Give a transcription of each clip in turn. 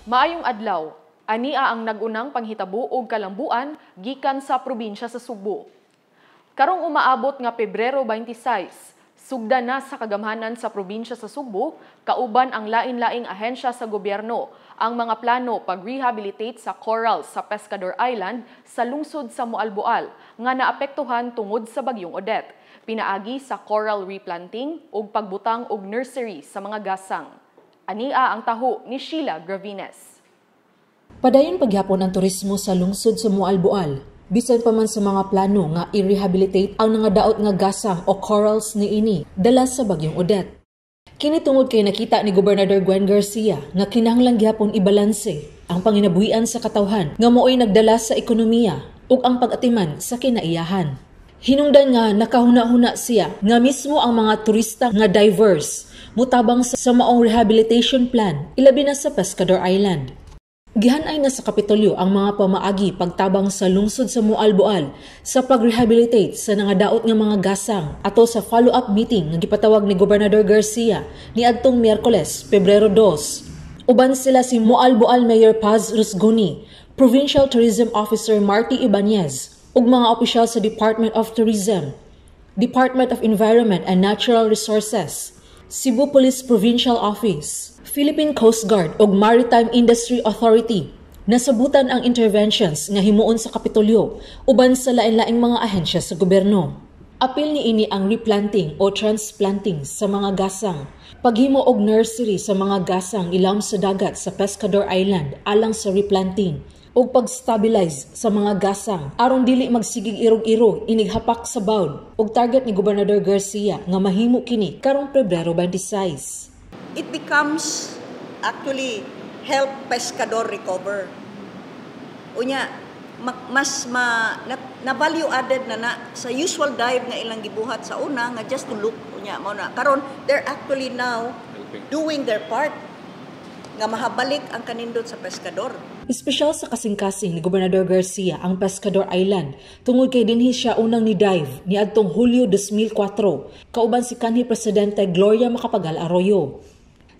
Maayong adlaw. Ania ang nag-unang panghitabo og kalambuan gikan sa probinsya sa Sugbo. Karong umaabot nga Pebrero 26, sugdan na sa kagamhanan sa probinsya sa Sugbo kauban ang lain-laing ahensya sa gobyerno ang mga plano pag-rehabilitate sa coral sa Pescador Island sa lungsod sa Moalboal nga naapektuhan tungod sa bagyong Odette, pinaagi sa coral replanting ug pagbutang og nursery sa mga gasang. Ania ang taho ni Sheila Gravines. Padayon pagyapon ang turismo sa lungsod sa Moalboal, bisan pa man sa mga plano nga i-rehabilitate ang nangadaot nga gasang o corals niini dala sa bagyong Odette. Kini tungod kay nakita ni Gobernador Gwen Garcia nga kinahanglan gihapon ibalanse ang panginabuhian sa katawhan nga maoy nagdala sa ekonomiya ug ang pag-atiman sa kinaiyahan. Hinungdan nga nakahuna-huna siya nga mismo ang mga turista nga divers mutabang sa maong rehabilitation plan, ilabi na sa Pescador Island. Gihanay na sa Kapitolyo ang mga pamaagi pagtabang sa lungsod sa Moalboal sa pag-rehabilitate sa nangadaot nga mga gasang ato sa follow-up meeting nga gipatawag ni Gobernador Garcia niadtong Miyerkules, Pebrero 2. Uban sila si Moalboal Mayor Paz Rusguni, Provincial Tourism Officer Marty Ibanez, ug mga opisyal sa Department of Tourism, Department of Environment and Natural Resources, Cebu Police Provincial Office, Philippine Coast Guard ug Maritime Industry Authority. Nasabutan ang interventions nga himuon sa Kapitolyo uban sa lain-laing mga ahensya sa gobyerno. Apil niini ang replanting o transplanting sa mga gasang, paghimo og nursery sa mga gasang ilawom sa dagat sa Pescador Island alang sa replanting, ug pag-stabilize sa mga gasang aron dili magsigig irog-irog inighapak sa bawd, ug target ni Gobernador Garcia nga mahimo kini karong Pebrero 26. It becomes actually help Pescador recover. Unya mas ma na, na value added na na sa usual dive nga ilang gibuhat sa una nga just to look, unya mao na karon they're actually now doing their part nga mahabalik ang kanindot sa Pescador. Espesyal sa kasing-kasing ni Gobernador Garcia ang Pescador Island tungod kay dinhi siya unang ni dive niadtong Hulyo 2004 kauban si kanhi Presidente Gloria Macapagal Arroyo.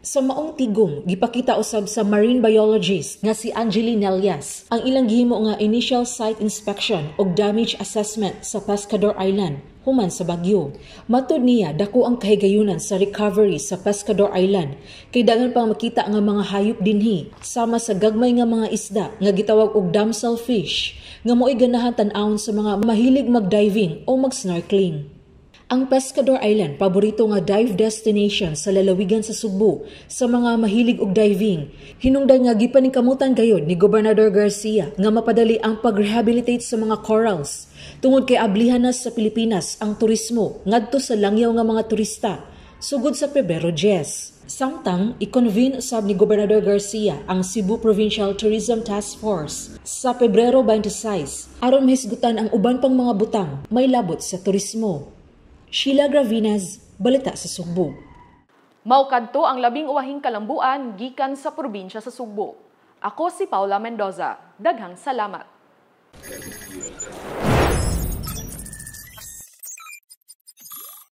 Sa maong tigom, gipakita usab sa marine biologist nga si Angeline Nelias ang ilang gihimo nga initial site inspection ug damage assessment sa Pescador Island human sa bagyo. Matud niya, dako ang kahigayunan sa recovery sa Pescador Island kay daghan pang makita nga mga hayop dinhi sama sa gagmay nga mga isda nga gitawag og damsel fish nga mo'y ganahan tan-awon sa mga mahilig mag-diving o mag-snorkeling. Ang Pescador Island, paborito nga dive destination sa lalawigan sa Sugbo sa mga mahilig og diving. Hinungdan nga gipaningkamutan gayod ni Gobernador Garcia nga mapadali ang pag-rehabilitate sa mga corals tungod kay ablihan na sa Pilipinas ang turismo ngadto sa langyaw nga mga turista sugod sa Pebrero 10. Samtang, i-convene usab ni Gobernador Garcia ang Cebu Provincial Tourism Task Force sa Pebrero 26 aron mahisgutan ang uban pang mga butang may labot sa turismo. Sheila Gravinas, Balita sa Sugbo. Mao kadto ang 12 kalambuan gikan sa probinsya sa Sugbo. Ako si Paula Mendoza. Daghang salamat.